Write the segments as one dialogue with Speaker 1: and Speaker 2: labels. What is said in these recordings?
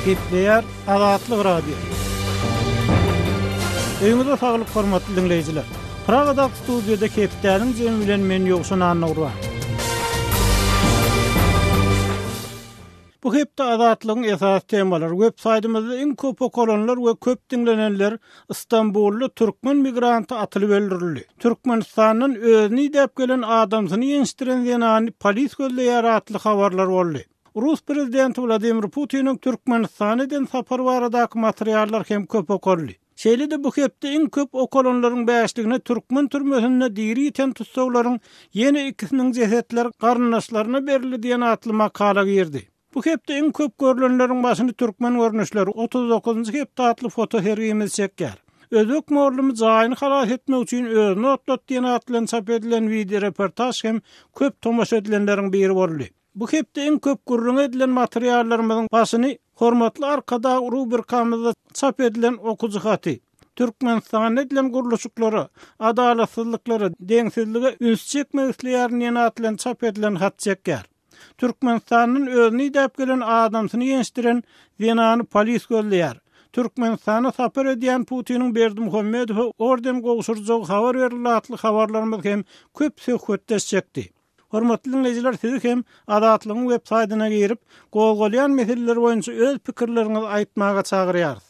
Speaker 1: Gepleýär Azatlyk Radiosy. Öýüňize saglyk hormatly diňleýjiler. Pragadaky studiýada hepdäniň jemi bilen men Ýowşan Annagurban. Bu hepde Azatlygyň esasy temalary web saýtymyzda iň köp okalanlar we köp diňlenenler Stambulda türkmen migranty atylyp öldürildi. Türkmenistandan özüni idäp gelen adamsyny ýençdiren zenany polis gözleýär atly habarlar boldy. Rus prezidenti Wladimir Putiniň Türkmenistana eden sapary baradaky materiallar hem köp okaldy. Şeýle-de bu hepde iň köp okalanlaryň bäşligine türkmen türmesinde diri ýiten tussaglaryň ýene ikisiniň jesetleri garyndaşlaryna berildi diýen atly makala girdi. Bu hepde iň köp görlenleriň başyny Türkmen görnüşleri, 39-njy hepde atly fotosergimiz çekýär. Özbek mugallymy jaýyny halas etmek üçin özüni otlat diýen at bilen çap edilen wideoreportaž hem köp tomaşa edilenleriň biri boldy. Bu hepde iň köp gürrüňi edilen materiallarymyzyň başyny Hormatly Arkadag rubrikamyzda çap edilen okyjy haty, Türkmenistanda edilen gurluşyklara, adalatsyzlyklara, deňsizlige üns çekmek isleýärin diýen at bilen çap edilen hat çekýär. Türkmenistandan özüni idäp gelen adamsyny ýençdiren zenany polis gözleýär. Türkmenistana sapar edýän Putiniň Berdimuhamedowa orden gowşurjagy habar berildi atly habarlarymyz hem köp söhbetdeş çekdi. Hormatly diňleýjiler sizi hem Azatlygyň web saýdyna girip, gozgalýan meseleler boýunça öz pikirleriňizi aýtmaga çagyrýarys.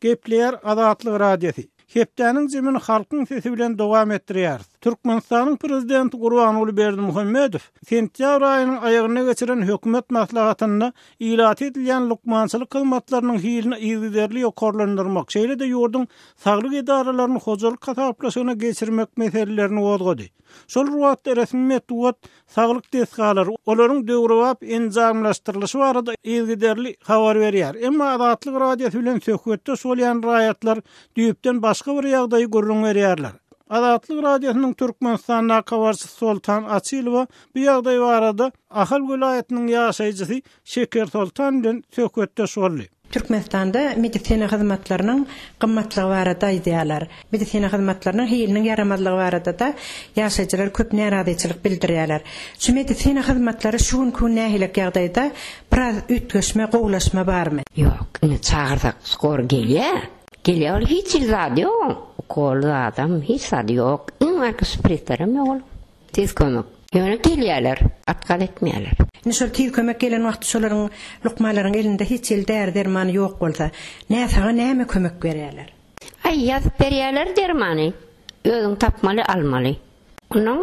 Speaker 1: Gepleýär Azatlyk Radiosy. Hepdäniň jemini Halkyň sesi bilen dowam etdirýäris. Türkmenistanyň Prezidenti Gurbanguly Berdimuhamedow sentýabr aýynyň aýagynda geçiren hökümet maslahatynda ilata edilýän lukmançylyk hyzmatlarynyň hilini yzygiderli ýokarlandyrmak, şeýle-de ýurduň saglyk edaralaryny hojalyk hasaplaşygyna geçirmek meselelerini gozgady. Şol bir wagtda resmi metbugat saglyk desgalary, olaryň döwrebap enjamlaşdyrylyşy barada yzygiderli habar berýär. Emma Azatlyk Radiosy bilen söhbetdeş bolýan raýatlar düýpden başga bir ýagdaýy gürrüň berýärler. Azatlyk Radiosynyň Türkmenistandaky habarçysy Soltan Açylowa bu ýagdaý barada Ahal welaýatynyň ýaşaýjysy Şeker Soltan bilen söhbetdeş boldy.
Speaker 2: Türkmenistanda medisina hyzmatlarynyň gymmatlygy barada aýdýarlar. Medisina hyzmatlarynyň hiliniň ýaramazlygy barada-da ýaşaýjylar köp närazyçylyk bildirýärler. Şu medisina hyzmatlary şu günki gün nähilek ýagdaýda, biraz üýtgeşme, gowulaşma barmy?
Speaker 3: Ýok, indi çagyrsak skor gelýä. Gelýä ol hiç hili zady ýok oň. Ukol zadam hiç zady ýok. Iň arka şprislerem ýok onuň. Tiz kömek. Ýöne gelýärler, otkaz etmeýärler.
Speaker 2: Indi şol tiz kömek gelen wagty şolaryň lukmanlaryň elinde hiç hili däri-dermany ýok bolsa, näsaga näme kömek berýärler?
Speaker 3: Aý, ýazyp berýärler dermany. Özüň tapmaly, almaly. Onnoň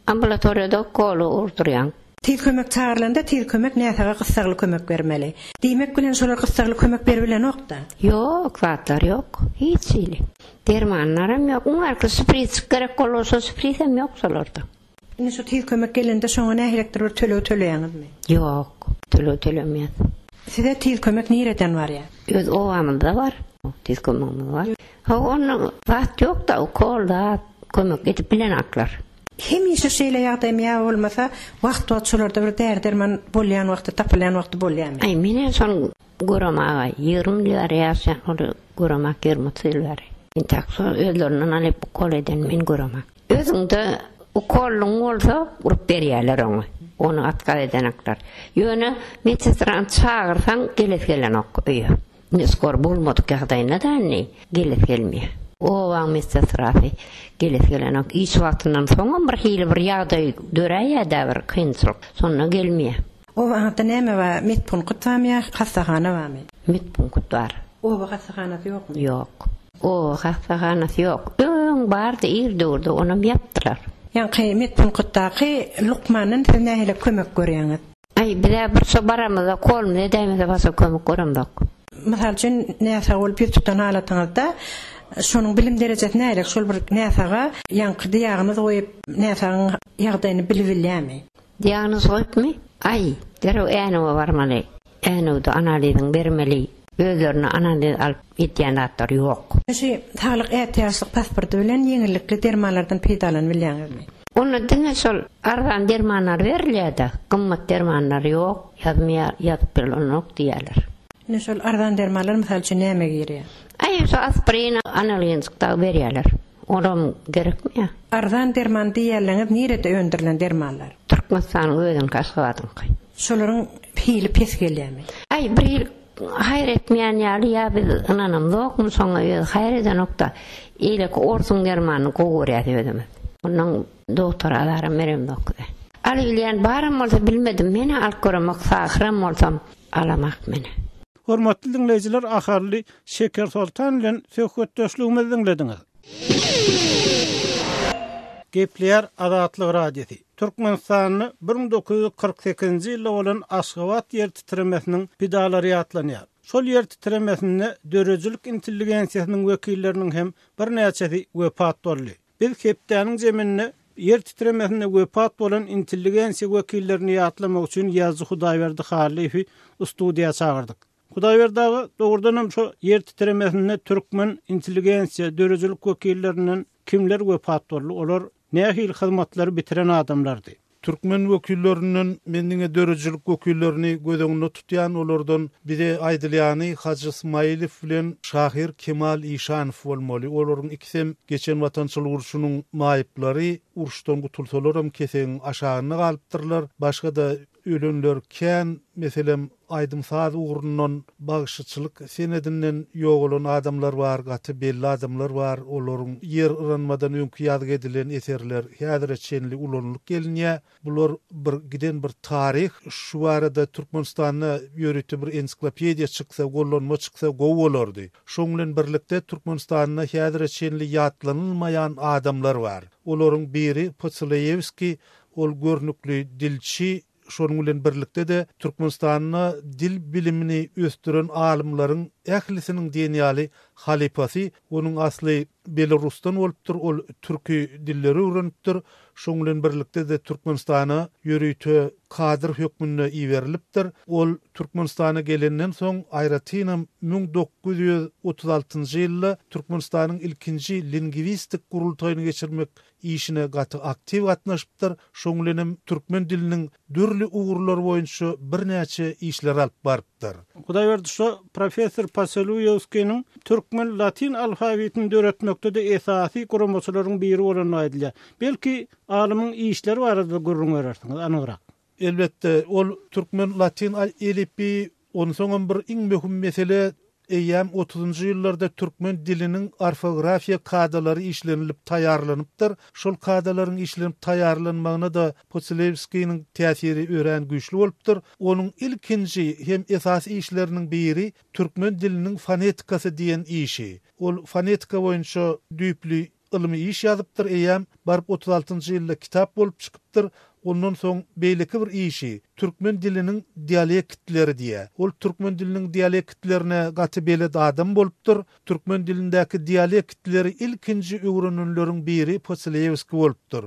Speaker 3: ambulatoriýada ukoly urdurýaň.
Speaker 2: Tiz kömek çagyrylanda tiz kömek näsaga gyssagly kömek bermeli. Diýmek bilen şolar gyssagly kömek beribilenok-da.
Speaker 3: Ýok, zatlar ýok. Hiç hili. Dermanlaram ýok. Iň arky şprisjik gerek bolsa şprisem ýok şolarda.
Speaker 2: Indi şu tiz kömek gelende şoňa nähilekdir bir töleg töleýäňizmi?
Speaker 3: Ýok, töleg tölemeýäs.
Speaker 2: Size tiz kömek nireden barýar?
Speaker 3: Öz obamyzda bar. Tiz kömegimiz bar. Hawa, onda zat ýok-da, ukol zat, kömek edip bilenaklar.
Speaker 2: Hemişe şeýle ýagdaýmy ýa bolmasa wagt-wagt şolarda bir däri-derman bolýan wagty, tapylýan wagty bolýarmy?
Speaker 3: Aý, men-ä şony göremag-aý. 20 ýyl bäri ýaşaýan, ony göremok, 20-30 ýyl bäri. Entäk şo özlerinden alyp ukol eden men göremok. Özüňde ukollyň bolsa urup berýärler oňa. Ony otkaz edenoklar. Ýöne medsestrany çagyrsaň gelesi gelenok öýe. Indi skor bolmadyk ýagdaýynda-da indi gelesi gelmeýär. Obaň medsestrasy gelesi gelenok. Iş wagtyndan soňam bir hili bir ýagdaý döräýýär-dä bir kynçylyk. Şonda gelmeýär.
Speaker 2: Obaňyzda näme bar? Medpunkt barmy ýa hassahana barmy?
Speaker 3: Medpunkt bar.
Speaker 2: Oba hassahanasy ýokmy?
Speaker 3: Ýok. Oba hassahanasy ýok. Öň bardy ir döwürde onam ýapdylar.
Speaker 2: Ýaňky medpunktdaky lukmandan siz nähili kömek görýäňiz?
Speaker 3: Aý, biz-ä bir şo baramyzda kolumyzy edäýmese başga kömek göremzok.
Speaker 2: Mysal üçin, näsag bolup ýüz tutan halatyňyzda şonuň bilim derejesi nähili? Şol bir näsaga ýaňky diagnoz goýup, näsagyň ýagdaýyny bilibilýärmi?
Speaker 3: Diagnoz goýupmy? Aý, derrew Änewe barmaly. Änewde analiziňi bermeli. Özlerine analiz alyp edýän zatlary ýok.
Speaker 2: Şu saglyk ätiýaçlyk pasporty bilen ýeňillikli dermanlardan peýdalanybilýäňizmi?
Speaker 3: Onda diňe şol arzan dermanlar berilýär-de, gymmat dermanlar ýok, ýazmaýar, ýazyp berlenok diýýärler.
Speaker 2: Indi şol arzan dermanlar mysal üçin nämä girýär?
Speaker 3: Aý, şo aspirin, analginjik dagy berýärler. Olam gerekmi ýa?
Speaker 2: Arzan derman diýýänleriňiz nirede öndürilen dermanlar?
Speaker 3: Türkmenistanyň özüniňki, Aşgabadyňky.
Speaker 2: Şolaryň Hili pes gelýärmi?
Speaker 3: Aý bir hili haýyr etmeýän ýaly ýa biz ynanamzokmy şoňa özi haýyr edenokda eýleki orsuň dermanyny gowy görýäs özümiz. Ondan dogtora azaram beremzok bize. Alybilýän baram bolsa bilmedim menä alyp göremok sahyram bolsam alamak menä.
Speaker 1: Hormatly diňleýjiler Ahally Şekersoltan bilen söhbetdeşligimizi diňlediňiz. Gepleýär Azatlyk Radiosy. Türkmenistanda 1948-nji ýylda bolan Aşgabat ýer titremesiniň pidalary ýatlanýar. Şol ýer titremesinde döredijilik intelligensiýasynyň wekilleriniň hem birnäçesi wepat boldy. Biz hepdäniň jeminde ýer titremesinde wepat bolan intelligensiýa wekillerini ýatlamak üçin ýazyjy Hudaýberdi Hallyýewi studiýa çagyrdyk. Hudaýberdi aga, dogrudanam şo ýer titremesinde türkmen intelligensiýa, döredijilik wekillerinden kimler wepat boldy, olar nähili hyzmatlary bitiren adamlardy?
Speaker 4: Türkmen wekillerinden men diňe döredijilik wekillerini göz öňünde tutýan, olardan bize aýdylýany Hajy Smailow bilen şahyr Kemal Işanow bolmaly. Olaryň ikisem geçen Watançylyk urşunyň maýyplary, uruşdan gutulsalaram kesegiň aşagynda galypdyrlar. Başga-da Ölenler kän, meselem, aýdym-saz ugrundan, bagşyçylyk senedinden ýogalan adamlar bar, gaty belli adamlar bar, olaryň ýer yranmadan öňki ýazgy edilen eserler häzire çenli ulanylyp gelinýär. Bular bir giden bir taryh. Şu barada Türkmenistanda ýörite bir ensiklopediýa çyksa, gollanma çyksa gowy bolardy. Şoň bilen birlikde Türkmenistanda häzire çenli ýatlanylmaýan adamlar bar. Olaryň biri Poçileýewskiý, Ol görnükli dilçi, şonuň bilen birlikde-de Türkmenistanda dil bilimini ösdüren alymlaryň ählisiniň diýen ýaly halypasy. Onuň asly Belarusdan bolupdyr, ol türki dilleri öwrenipdir. Şonuň bilen birlikde-de Türkmenistana ýörite kadr hökmünde iberilipdir. Ol Türkmenistana gelenden soň, aýratynam 1936-njy ýylda Türkmenistanyň ilkinji lingwistik gurultaýyny geçirmek işine gaty aktiw gatnaşypdyr, şoň bilenem türkmen diliniň dürli ugurlary boýunça birnäçe işler alyp barypdyr.
Speaker 1: Hudaýberdi şo professor Poseluýewskiniň türkmen latyn alfawitini döretmekde-de esasy guramaçylaryň biri bolandygy aýdylýar. Belki, alymyň işleri barada-da gürrüň berersiňiz, anygrak.
Speaker 4: Elbetde, ol türkmen latyn elipbiýi, onsoňam bir iň möhüm mesele, eýýäm otuzynjy ýyllarda türkmen diliniň orfografiýa kadalary işlenilip taýýarlanypdyr. Şol kadalaryň işlenip taýýarlanmagyna-da Posilewskiniň täsiri örän güýçli bolupdyr. Onuň ilkinji hem esasy işleriniň biri Türkmen diliniň fonetikasy diýen işi. Ol fonetika boýunça düýpli Ylmy iş ýazypdyr, eýýäm baryp 36 njy ýylda kitap bolup çykypdyr. Ondan soň beýleki bir işi Türkmen diliniň dialektleri diýýär. Ol türkmen diliniň dialektlerine gaty belet adam bolupdyr. Türkmen dilindäki dialektleri ilkinji öwrenenleriň biri Poçileýewskiý bolupdyr.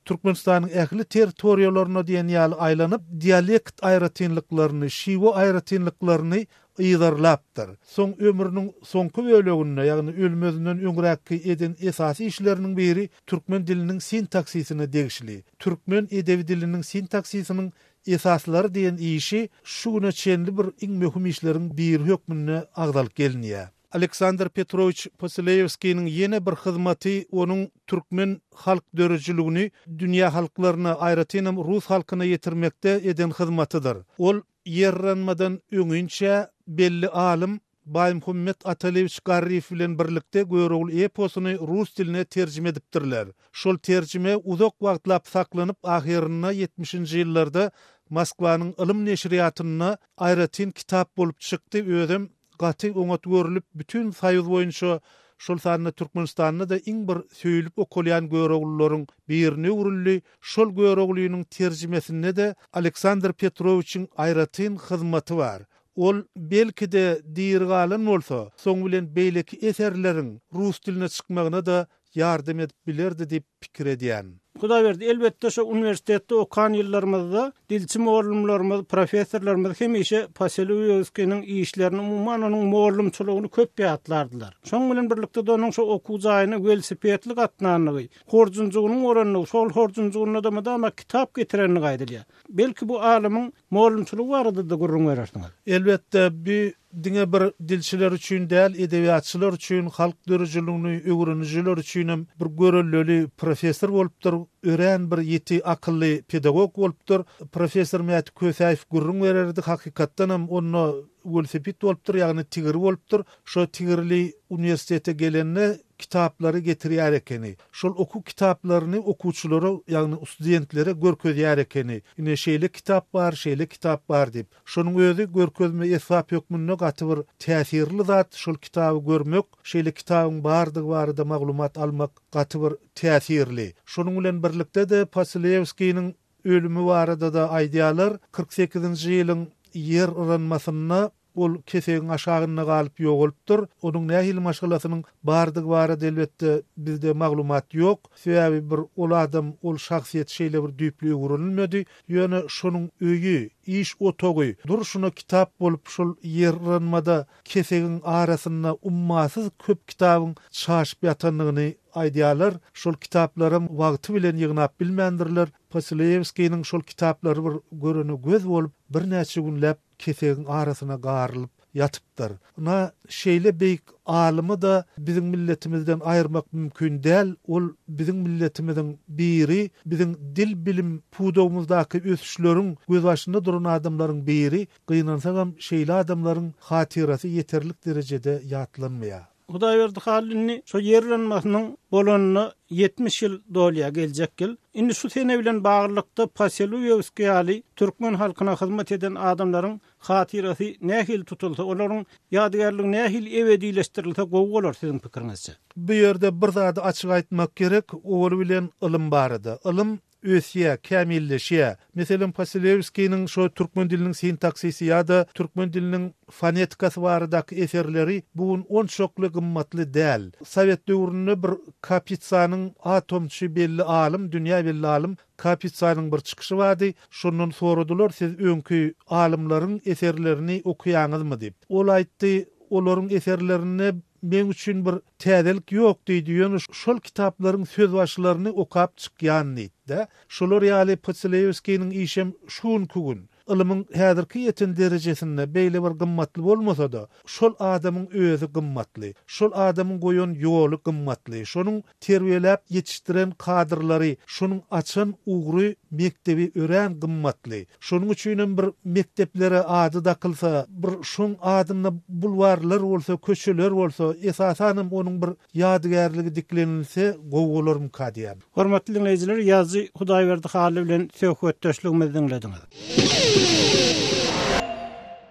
Speaker 4: Türkmenistanyň ähli territoriýalaryna diýen ýaly aýlanyp, dialekt aýratynlyklaryny, şiwe aýratynlyklaryny yzarlapdyr. Soň ömrüniň soňky böleginde, ýagny ölmezinden öňräkki eden esasy işleriniň biri türkmen diliniň sintaksisine degişli Türkmen edebi diliniň sintaksisiniň esaslary diýen işi şu güne çenli bir iň möhüm işleriň biri hökmünde agzalyp gelinýär. Aleksandr Petrowiç Posilewskiniň ýene bir hyzmaty onuň türkmen halk döredijiligini dünýä halklaryna, aýratynam rus halkyna ýetirmekde eden hyzmatydyr. Ol Ýerranmadan öňinçä belli alym Baýmuhammet Atalyýewiç Garryýew bilen birlikde Görogly eposyny rus diline terjime edipdirler. Şol terjime uzak wagtlap saklanyp, ahyrynda ýetmişinji ýyllarda Moskwanyň Ylym neşirýatynda aýratyn kitap bolup çykdy, özem gaty oňat görlüp, bütin Soýuz boýunça, şol sanda Türkmenistanda-da iň bir söýlüp okalýan Göroglylaryň birine öwrüldi. Şol Göroglynyň terjimesinde-de Aleksandr Petrowiçiň aýratyn hyzmaty bar. Ol, belki-de, diri galan bolsa, soň bilen beýleki eserleriň rus diline çykmagyna-da ýardam edip bilerdi diýip pikir edýän.
Speaker 1: Hudaýberdi, elbetde şo uniwersitetde okan ýyllarymyzda dilçi mugallymlarymyz, professorlarymyz hemişe Poseluýewskiniň işlerini, umuman onuň mugallymçylygyny köp ýatlardylar. Şonuň bilen birlikde-de onuň şo okuw jaýyna welosipedli gatnandygy, horjunjygynyň bolandygy, şol horjunjygynda-da mydama kitap getirendigi aýdylýar. Belki bu alymyň mugallymçylygy barada-da gürrüň berersiňiz.
Speaker 4: Elbetde, bu. diňe bir dilçiler üçin däl, edebiýatçylar üçin, halk döredijiligini öwrenijiler üçinem bir görelleli professor bolupdyr, örän bir ýiti akylly pedagog bolupdyr. Professor Mäti Kösäýew gürrüň bererdi, hakykatdanam onda welosiped bolupdyr, ýagny tigiri bolupdyr. Şo tigirli uniwersitete gelende kitaplary getirýär ekeni. Şol okuw kitaplaryny okuwçylara, ýagny studentlere görkezýär ekeni. Ine, şeýle kitap bar, şeýle kitap bar diýip. Şonuň özi görkezme esbap hökmünde gaty bir täsirli zat, şol kitaby görmek, şeýle kitabyň bardygy barada maglumat almak gaty bir täsirli. Şonuň bilen birlikde-de Posilewskiniň ölümi barada-da aýdýarlar. 48-nji ýylyň ýer yranmasynda Ol kesegiň aşagynda galyp ýogalypdyr. Onuň nähili maşgalasynyň bardygy barada elbetde bizde maglumat ýok. Sebäbi bir ol adam, ol şahsyýet şeýle bir düýpli öwrenilmedi. Ýöne şonuň öýi, iş otagy durşuna kitap bolup şol ýerranmada kesegiň arasynda ummasyz köp kitabyň çaşyp ýatandygyny aýdýarlar. Şol kitaplaram wagty bilen ýygnap bilmändirler. Posilewskiniň şol kitaplary bir görene göz bolup birnäçe günläp kesegiň arasyna garylyp ýatypdyr. Ynha, şeýle beýik alymy-da biziň milletimizden aýyrmak mümkin däl, ol biziň milletimiziň biri, biziň dil bilim pudagymyzdaky ösüşleriň gözbaşynda duran adamlaryň biri, gynansagam şeýle adamlaryň hatyrasy ýeterlik derejede ýatlanmaýar.
Speaker 1: Hudaýberdi Hally indi şo ýer yranmasynyň bolanyna 70 ýyl dolýar geljek ýyl. Indi şu sene bilen baglylykda Poseluýewskiý ýaly türkmen halkyna hyzmat eden adamlaryň hatyrasy nähili tutulsa, olaryň ýadygärligi nähili ebedileşdirilse gowy bolar siziň pikiriňizçe?
Speaker 4: Bu ýerde bir zady açyk aýtmak gerek, owaly bilen ylym barada. Ylym ösýär, kämilleşýär. Meselem, Posilewskiniň şo türkmen diliniň sintaksisi ýa-da türkmen diliniň fonetikasy baradaky eserleri bu gün onçakly gymmatly däl. Sowet döwründe bir Kapitsanyň atomçy belli alym, dünýä belli alym Kapitsanyň bir çykyşy bardy. Şondan soradylar, siz öňki alymlaryň eserlerini okaýaňyzmy diýip. Ol aýtdy, olaryň eserlerinde Meň üçin bir täzelik ýok diýdi, ýöne şol kitaplaryň sözbaşylaryny okap çykýan diýdi-de. Şolar ýaly Posilewskiniň işem şu günki gün, ylymyň häzirki ýeten derejesinde beýle bir gymmatly bolmasa-da, şol adamyň özi gymmatly. Şol adamyň goýan ýoly gymmatly. Şonuň terbiýeläp ýetişdiren kadrlary, şonuň açan ugry, mekdebi örän gymmatly. Şonuň üçinem bir mekdeplere ady dakylsa, bir şoň adynda bulwarlar bolsa, köçeler bolsa, esasanam onuň bir ýadygärligi diklenilse gowy bolarmyka diýýän.
Speaker 1: Hormatly diňleýjiler, ýazyjy Hudaýberdi Hally bilen söhbetdeşligimizi diňlediňiz.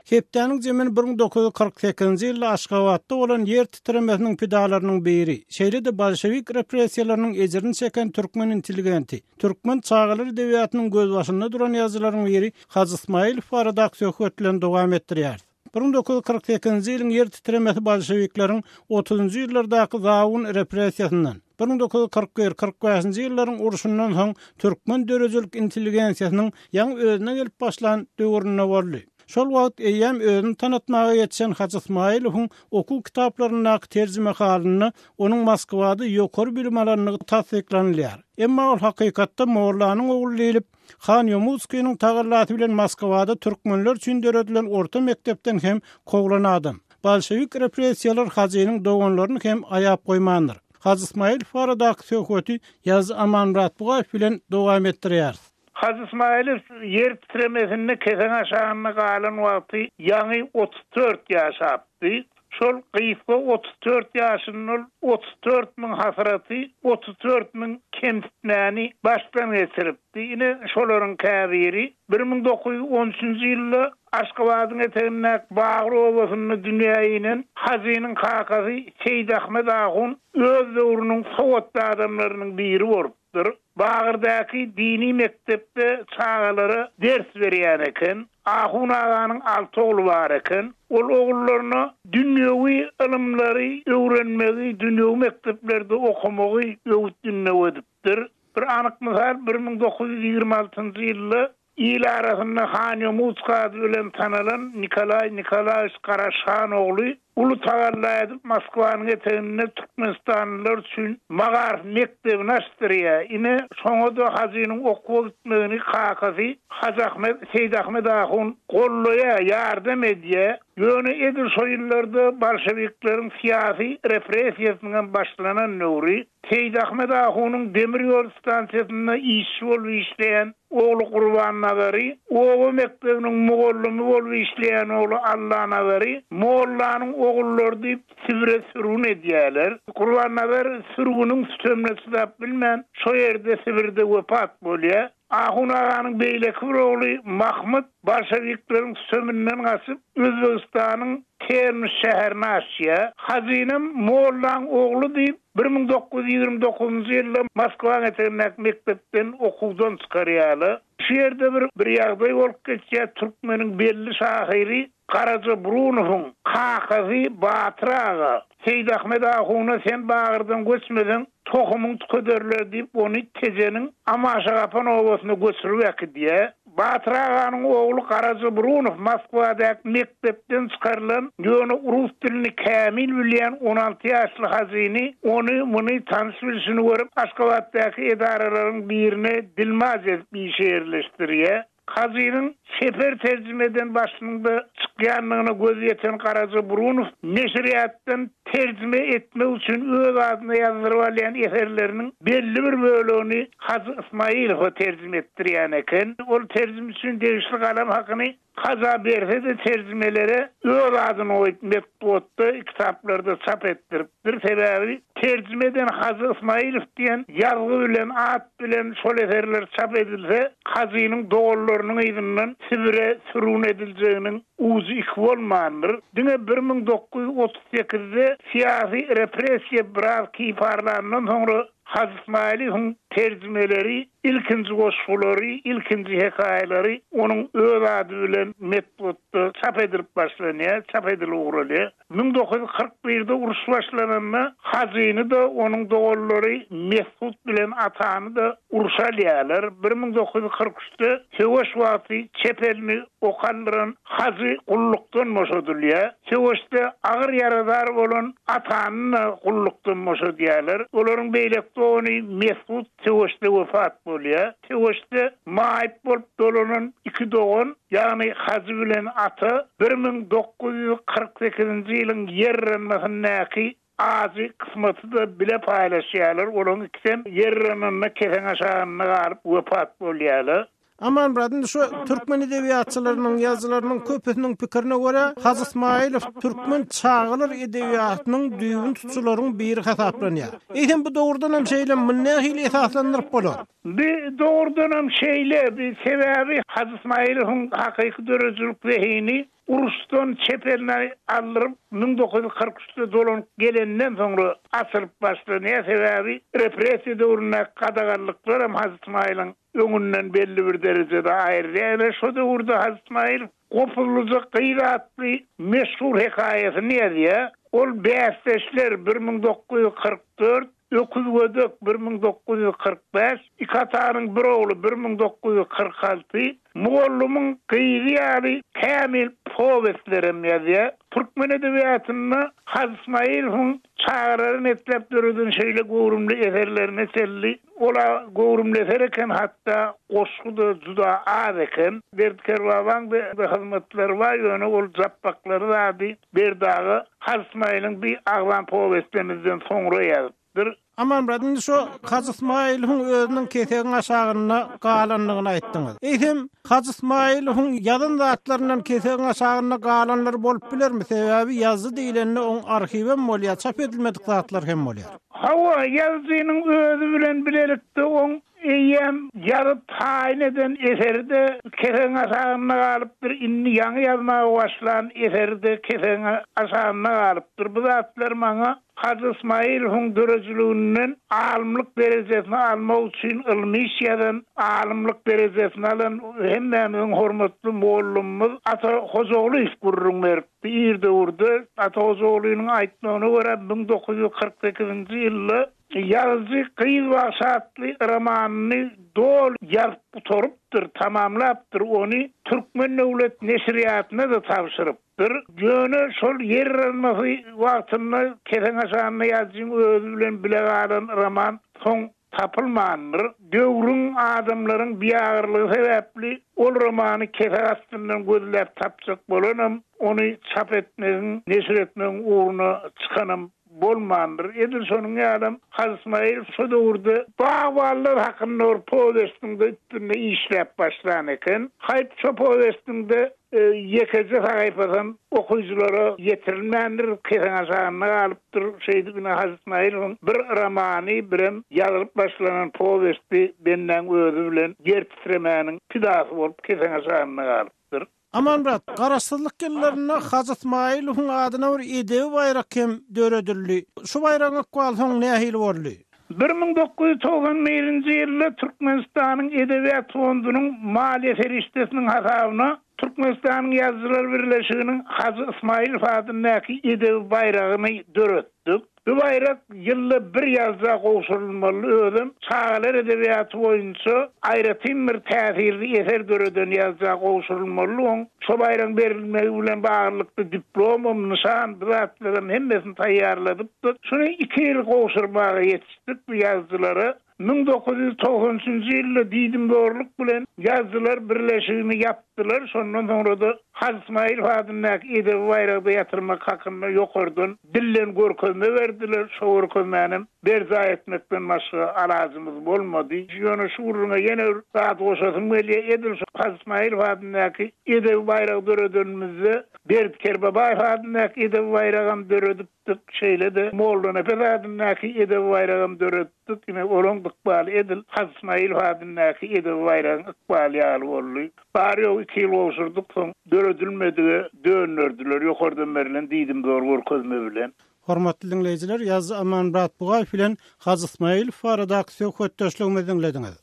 Speaker 1: Hepdäniň jemini 1948-nji ýylda Aşgabatda bolan ýer titremesiniň pidalarynyň biri, şeýle-de bolşewik repressiýalarynyň ejirini çeken türkmen intelligenti, türkmen çagalar edebiýatynyň gözbaşynda duran ýazyjylaryň biri Hajy Ysmaýylow baradaky söhbet bilen dowam etdirýäris. 1948-nji ýylyň ýer titremesi bolşewikleriň otuzynjy ýyllardaky zabun repressiýasyndan, 1941, 45-nji ýyllaryň urşundan soň türkmen döredijilik intelligensiýasynyň ýaňy özüne gelip başlan döwründe boldy. Şol wagt eýýäm özüni tanatmaga ýetişen Hajy Ysmaýylowyň okuw kitaplaryndaky terjimehalynda onuň Moskwada ýokary bilim alandygy tassyklanylýar. Emma ol hakykatda mollanyň ogly diýlip, Han Ýomutskiniň tagallasy bilen Moskwada türkmenler üçin döredilen orta mekdepden hem kowlan adam. Bolşewik repressiýalar Hajynyň doganlaryny hem aýap goýmandyr. Hajy Ysmaýylow baradaky söhbeti ýazyjy Amanmyrat Bugaýew bilen dowam etdirýäris.
Speaker 5: Hajy Ysmaýylow ýer titremesinde keseň aşagynda galan wagty ýaňy 34 ýaşapdy. Şol gysga 34 ýaşynda ol 34 müň hasraty, 34 müň kemsitmäni başdan geçiripdi. Ine, şolaryň käbiri, 1913-nji ýylda Aşgabadyň etegindäki Bagyr obasynda dünýä inen Hajynyň kakasy Seýidahmet ahun öz döwrüniň sowatly adamlarynyň biri bolupdyr. Bagyrdaky dini mekdepde çagalara ders berýän eken. Ahun aganyň alty ogly bar eken. Ol ogullaryna dünýewi ylymlary öwrenmegi, dünýewi mekdeplerde okamagy öwüt-ündew edipdir. Bir anyk mysal, 1926-njy ýylda Il arasynda Han Ýomutska ady bilen tanalan Nikolaý Nikolaýewiç Garaşhan ogly. Uly tagalla edip Moskwanyň eteginde türkmenistanlylar üçin magaryf mekdebini açdyrýar. Ine, şoňa-da Hajynyň okuwa gitmegini kakasy Hajy Ahmet, Seýidahmet ahun gollaýar, ýardam edýär. Ýöne edil şo ýyllarda bolşewikleriň syýasy repressiýasynyňam başlanan döwri. Seýidahmet ahunyň demir ýol stansiýasynda işçi bolup işleýän ogly Gurbannazary, oba mekdebiniň mugallymy bolup işleýän ogly Allanazary mollanyň ogullary diýip Sibire sürgün edýärler. Gurbannazar sürgüniň sütemine çydap bilmän, şo ýerde Sibirde wepat bolýar. Ahun aganyň beýleki bir ogly Mahmyt bolşewikleriň süteminden gaçyp, Özbegistanyň Termiz şäherine aşýar. Hajynam mollaň ogly diýip, 1929-njy ýylda Moskwaň etegindäki mekdepden okuwdan çykarýarlar. Şu ýerde bir bir ýagdaý bolup geçýär, türkmeniň belli şahyry Garaja Burunowyň kakasy Batyr aga Seýidahmet ahuna sen Bagyrdan göçmeseň, tohumyň tükederler diýip, ony Tejeniň Amaşagapan obasyna göçürip äkidýär. Batyr aganyň ogly Garaja Burunow Moskwadaky mekdepden çykarylan, ýöne rus dilini kämil bilýän 16 ýaşly Hajyny ony-muny tanyş-bilşini görüp, Aşgabatdaky edaralaryň birine dilmaç edip işe ýerleşdirýär. Hajynyň çeper terjimeden başynyň-da çykýandygyna gözi ýeten Garaja Burunow neşirýatdan terjime etmek üçin öz adyna ýazdyryp alýan eserleriniň belli bir bölegini Hajy Ysmaýylowa terjime etdirýän eken. Ol terjime üçin degişli galam hakyny Haja berse-de terjimelere öz adyny goýup metbugatda, kitaplarda çap etdiripdir. Sebäbi terjime eden Hajy Ysmaýylow diýen ýazgy bilen, at bilen şol eserler çap edilse, Hajynyň doganlarynyň yzyndan Sibire sürgün ediljeginiň ujy iki bolmandyr. Diňe 1938-de syýasy repressiýa biraz kiparlandan soňra Hajy Ysmaýylowyň terjimeleri, ilkinji goşgulary, ilkinji hekaýalary onuň öz ady bilen metbugatda çap edilip başlanýar, çap edilip ugralýar. 1941-de uruş başlananda Hajyny-da, onuň doganlary Mesgut bilen Atany-da urşa alýarlar. 1943-de söweş wagty çep elini ok aldyran Hajy gullukdan boşadylýar. Söweşde agyr ýaradar bolan Atany-da gullukdan boşadýarlar. Olaryň beýleki dogany Mesgut söweşde wepat bolýar. Söweşde maýyp bolup dolanan iki dogan, ýagny Hajy bilen Ata 1948-nji ýylyň ýer yranmasyndaky ajy kysmaty-da bile paýlaşýarlar. Olaryň ikisem ýer yrananda keseň aşagynda galyp wepat bolýarlar.
Speaker 1: Amanmyrat, indi şu türkmen edebiýatçylarynyň, ýazyjylarynyň köpüsiniň pikirine görä, Hajy Ysmaýylow türkmen çagalar edebiýatynyň düýbüni tutujylaryň biri hasaplanýar. Eýsem, bu dogrudanam şeýlemi, muny nähili esaslandyryp bolar?
Speaker 5: Bu dogrudanam şeýle. Sebäbi Hajy Ysmaýylowyň hakyky döredijilik zehini Uruşdan çep elini aldyryp, 1943-de dolanyp gelenden soňra açylyp başlanýar. Sebäbi repressiýa döwründäki gadaganlyklaram Hajy Ysmaýylyň öňünden belli bir derejede aýyrýar. Ine, şo döwürde Hajy Ysmaýyl Gopuzlyja gyz atly meşhur hekaýasyny ýazýar. Ol Bäsdeşler, 1944, Öküz gödek, 1945, Iki atanyň bir ogly, 1946, Mugallymyň gyzy ýaly kämil powestlerem ýazýar. Türkmen edebiýatynda Hajy Ysmaýylowyň çagalara netläp döreden şeýle göwrümli eserlerine çenli Ol-a göwrümli eser eken, hatda goşgy-da juda az eken. Berdi Kerbabaň-da hyzmatlary bar, ýöne ol Japbaklary zady Berdi aga Hajy Ysmaýylyň bi agzan powestlemizden soňra ýazypdyr.
Speaker 1: Amanmyrat, indi şu Hajy Ysmaýylyň özüniň kesegiň aşagynda galandygyny aýtdyňyz. Eýsem, Hajy Ysmaýylowyň ýazan zatlaryndan kesegiň aşagynda galanlar bolup bilermi? Sebäbi ýazdy diýlende oň arhiwem bolýar, çap edilmedik zatlar hem bolýar.
Speaker 5: Hawa, ýazyjynyň özi bilen bilelikde oň eýýäm ýazyp taýyn eden eseri-de kesegiň aşagynda galypdyr, indi ýaňy ýazmaga başlan eseri-de kesegiň aşagynda galypdyr. Bu zatlar maňa Hajy Ysmaýylowyň döredijiliginden alymlyk derejesini almak üçin ylmy iş ýazan, alymlyk derejesini alan hemmämiziň hormatly mugallymymyz Ata Hojagulyýew gürrüň beripdi. Ir döwürde, Ata Hojagulynyň aýtmagyna görä, 1948-nji ýylda. Ýazyjy Gyz bagşy atly romanyny doly ýazyp gutarypdyr, tamamlapdyr, ony Türkmen döwlet neşirýatyna-da tabşyrypdyr. Ýöne şol ýer yranmasy wagtynda keseň aşagynda ýazyjyň özi bilen bile galan roman soň tapylmandyr. Döwrüň, adamlaryň biagyrlygy sebäpli ol romany kesek astyndan gözläp tapjak bolanam, ony çap etmegiň, neşir etmegiň ugruna çykanam bolmandyr. Edil şonuň ýalam Hajy Ysmaýylow şo döwürde bagbanlar hakynda bir powestiň-de üstünde işläp başlan eken. Haýp şo powestiň-de ýekeje sahypasam okyjylara ýetirilmändir, keseň aşagynda galypdyr. Şeýdip ine Hajy Ysmaýylowyň bir romany, birem ýazylyp başlanan powesti bendäň özi bilen ýer titremäniň pidasy bolup keseň aşagynda galypdyr.
Speaker 1: Amanmyrat, Garaşsyzlyk ýyllarynda Hajy Ysmaýylowyň adyna bir edebi baýrak hem döredildi. Şu baýragyň ykbaly soň nähili boldy?
Speaker 5: 1991-nji ýylda Türkmenistanyň Edebiýat fondunyň maliýe serişdesiniň hasabyna Türkmenistanyň Ýazyjylar birleşiginiň Hajy Ysmaýylow adyndaky edebi baýragyny döretdik. Bu baýrak ýylda bir ýazyja gowşurylmaly, özem çagalar edebiýaty boýunça aýratyn bir täsirli eser döreden ýazyja gowşurylmaly. Oň şo baýragyň berilmegi bilen baglylykda diplomam, nyşan, bu zatlaram hemmesini taýýarladypdyk. Şuny iki ýyl gowşurmaga ýetişdik bu ýazyjylara. 1993-nji ýylda diýdimzorluk bilen Ýazyjylar birleşigini ýapdylar, şondan soňra-da Hajy Ysmaýylow adyndaky edebi baýragy-da ýatyrmak hakynda ýokardan dilden görkezme berdiler, şo görkezmänem berjaý etmekden başga alajymyz bolmady. Ýöne şu gürrüňe ýene bir zat goşasym gelýär, edil şo Hajy Ysmaýylow adyndaky edebi baýragy döredenimizde Berdi Kerbabaýew adyndaky edebi baýragam döredip, Döretdik. Şeýle-de Mollanepes adyndaky edebi baýragam döretdik. Ine, olaň ykbaly edil Hajy Ysmaýylow adyndaky edebi baýragyň ykbaly ýaly boldy. Bary-ýogy iki ýyl gowşurdyk, soň döredilmedige dönderdiler, ýokardan berlen diýdimzor görkezme bilen.
Speaker 1: Hormatly diňleýjiler, ýazyjy Amanmyrat Bugaýew bilen Hajy Ysmaýylow baradaky söhbetdeşligimizi diňlediňiz.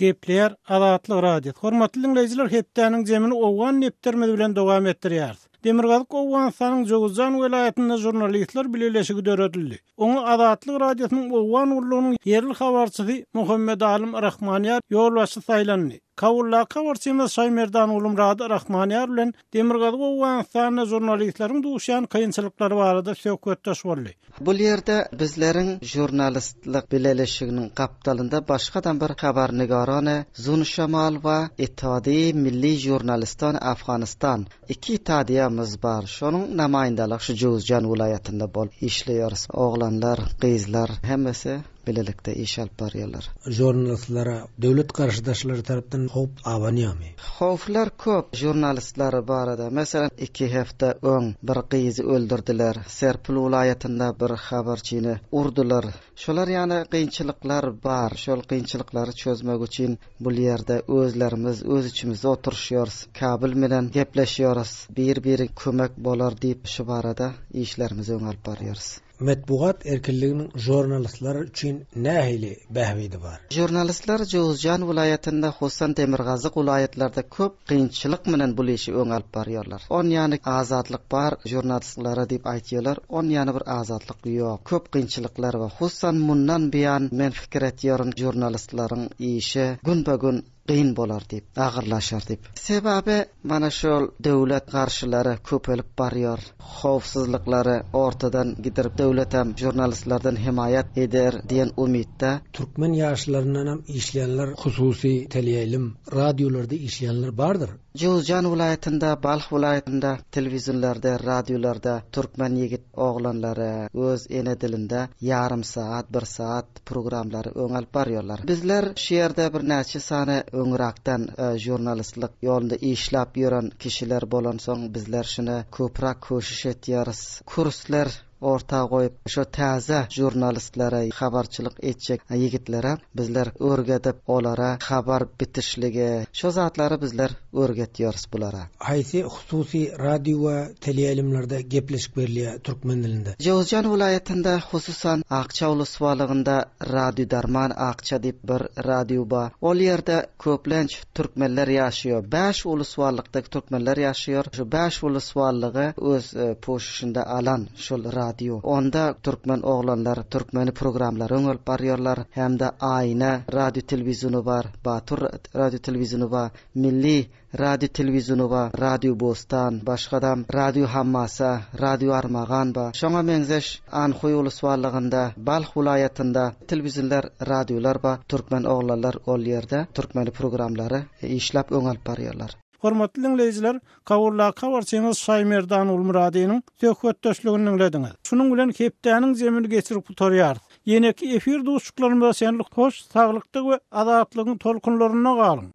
Speaker 1: Gepleýär Azatlyk Radiosy. Hormatly diňleýjiler, hepdäniň jemini owgan depderimiz bilen dowam etdirýäris. Demirgazyk Owganystanyň Jöwüzjan welaýatynda žurnalistler bileleşigi döredildi. Oňa Azatlyk Radiosynyň Owgan gullugynyň ýerli habarçysy Muhammet Alym Rahmanýar ýolbaşçy saýlandy. Kabuldaky habarçymyz Şaýmerdan Gulumyrady Rahmanýar bilen Demirgazyk Owganystanda žurnalistleriň duşýan kynçylyklary barada söhbetdeş boldy.
Speaker 6: Bul ýerde bizleriň žurnalistlik bileleşiginiň gapdalynda başgadam bir habarnigarany Zunşamal we Ittihadiýe Milli Žurnalistan Afganistan iki ittihadiýamyz bar. Şonuň namaýyndalyk şu Jöwüzjan welaýatynda bolup işleýäris. Oglanlar, gyzlar hemmesi bilelikde iş alyp barýarlar.
Speaker 7: Žurnalistlere döwlet garşydaşlary tarapdan howp abanýarmy?
Speaker 6: Howplar köp žurnalistler barada. Meselem, iki hepde öň bir gyzy öldürdiler. Serpil welaýatynda bir habarçyny urdular. Şolar ýaly kynçylyklar bar. Şol kynçylyklary çözmek üçin bul ýerde özlerimiz öz içimizde oturyşýarys. Kabul bilen gepleşýäris. Bir-biri kömek bolar diýip şu barada işlerimizi öňe alyp barýarys.
Speaker 7: Metbugat erkinliginiň žurnalistler üçin nähili bähbidi bar?
Speaker 6: Žurnalistler Jowzjan welaýatynda, hususan demirgazyk welaýatlarda köp kynçylyk bilen bul işi öňe alyp barýarlar. On ýany azatlyk bar žurnalistlara diýip aýtýarlar, on ýany bir azatlyk ýok. Köp kynçylyklar bar. Hususan mundan buýan men pikir etýärin žurnalistleriň işi günbe-gün gyn bolar diýip, agyrlaşar diýip. Sebäbi mana şol döwlet garşylary köpelip barýar. Howpsuzlyklary ortadan gidirip döwletem žurnalistlerden hemaýat eder diýen umytda.
Speaker 7: Türkmen ýaşlaryndanam işleýänler hususy teleýaýlym, radiolarda işleýänler bardyr.
Speaker 6: Jowzjan welaýatynda, Balh welaýatynda telewizionlarda, radiolarda türkmen ýigit oglanlary öz ene dilinde ýarym sagat, bir sagat programlary öňe alyp barýarlar. Bizler şu ýerde birnäçe sany öňräkden žurnalistlik ýolunda işläp ýören kişiler bolansoň bizler şuny köpräk köşüş etýäris. Kurslar orta goýup şo täze žurnalistlere habarçylyk etjek ýigitlere bizler örgedip olara habar bitişligi şo zatlary bizler örgetýäris bulara.
Speaker 7: Haýsy hususy radio we teleýaýlymlarda gepleşik berilýär türkmen dilinde?
Speaker 6: Jowzjan welaýatynda, hususan, Akça ulusbalygynda Radio Darman Akça diýip bir radio bar. Ol ýerde köplenç türkmenler ýaşaýar. Bäş ulusballykda türkmenler ýaşaýar. Şu bäş ulusballygy öz puşuşynda alan şol radio. radio. Onda türkmen oglanlar türkmeni programlary öňe alyp barýarlar. Hem-de Aýna radio telewiziony bar, Batur radio telewiziony bar, Milli Radio telewiziony bar, Radio Bostan, başgada Radio Hammasa, Radio Armagan bar. Şoňa meňzeş Anhoý uluswalygynda, Balh welaýatynda telewizionlar, radiolar bar. Türkmen oglanlar ol ýerde türkmeni programlary işläp öňe alyp barýarlar.
Speaker 1: Hormatly diňleýjiler, Kabuldaky habarçymyz Şaýmerdan Gulmyradynyň söhbetdeşligini diňlediňiz. Şunuň bilen hepdäniň jemini geçirip gutarýarys. Ýeneki efir duşuşyklarymyza çenli hoş saglykda we azatlygyň tolkunlarynda galyň!